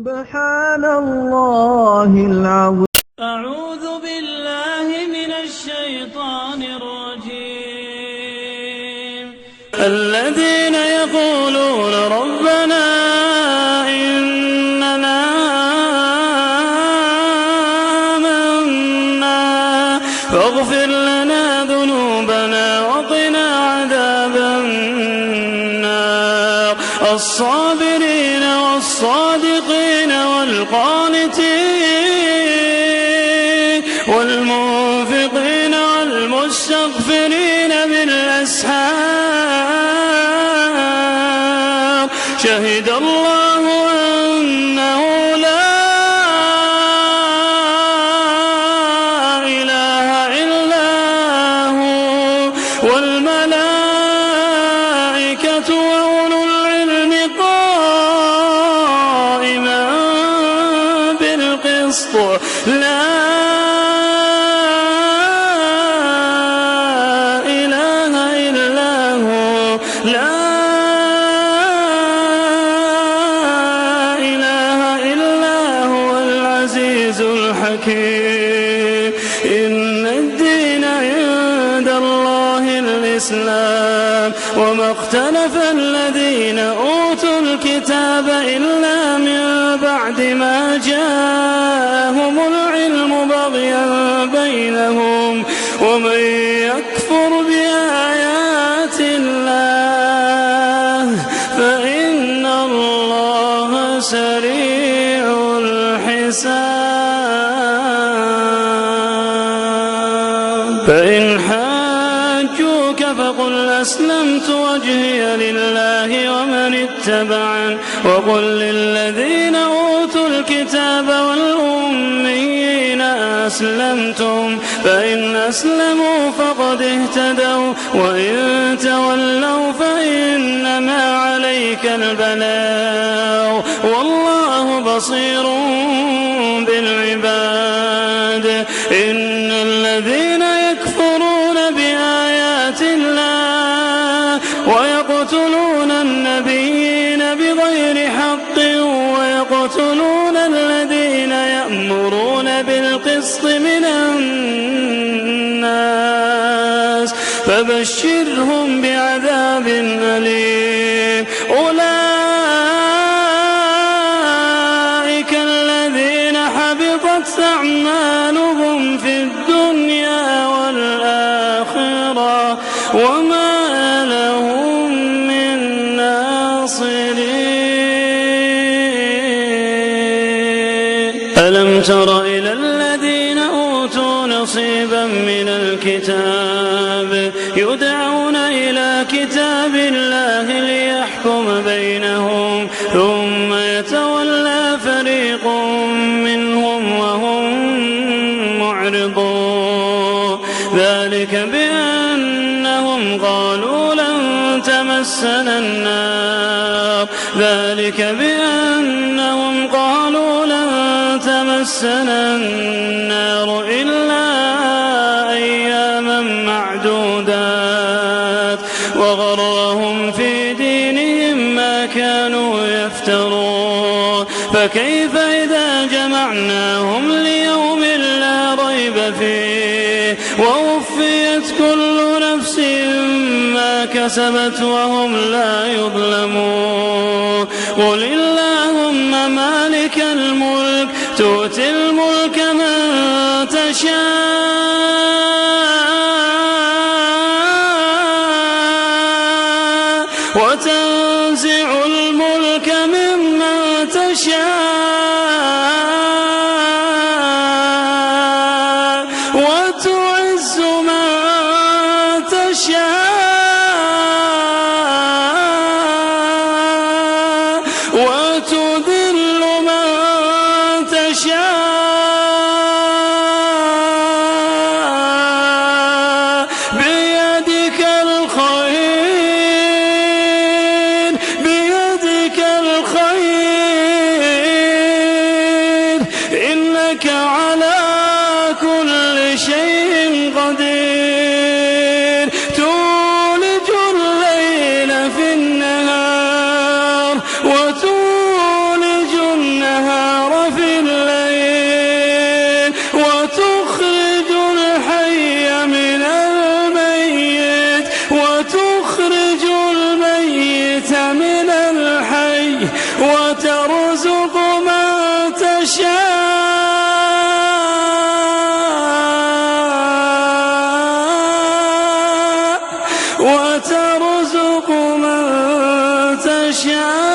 سبحان الله العظيم. أعوذ بالله من الشيطان الرجيم. الذين يقولون ربنا إننا آمنا فاغفر لنا ذنوبنا وقنا عذاب النار. الصابرين والصادقين والقانتين والمنفقين والمستغفرين بالأسحار. شهد الله أنه لا إله إلا هو والملائكة وأولو العلم قائما بالقسط. لا إله إلا هو لا إله إلا هو العزيز الحكيم. إن الدين عند الله الإسلام وما اختلف الذين أوتوا الكتاب إلا من بعد ما جاءهم العلم بغيا بينهم. ومن يكفر بآيات الله فإن الله سريع الحساب. فإن حاجوك فقل أسلمت وجهي لله ومن اتبعن وقل للذين أوتوا الكتاب والأميين أسلمتم فإن أسلموا فقد اهتدوا وإن تولوا فإنما عليك البلاغ والله بصير بالعباد. إن الذين يكفرون بآيات الله ويقتلون النبيين بغير حق ويقتلون الذين يأمرون بالقسط من الناس فبشرهم بعذاب أليم. أولئك الذين حبطت أعمالهم في الدنيا والآخرة وما لهم من ناصرين. ألم تر إلى الذين أوتوا نصيبا من الكتاب يدعون إلى كتاب الله ليحكم بينهم ثم يتولى فريق منهم وهم معرضون. ذلك بأنهم قالوا لن تمسنا النار إلا أياما معدودات وغرهم في دينهم ما كانوا يفترون. فكيف إذا جمعناهم ليوم لا ريب فيه ووفيت كل نفس ما كسبت وهم لا يظلمون. قل اللهم مالك الملك تؤتي الملك من تشاء وتنزع الملك ممن تشاء وتعز من تشاء وتذل من تشاء بيدك الخير وتخرج الميت من الحي وترزق من تشاء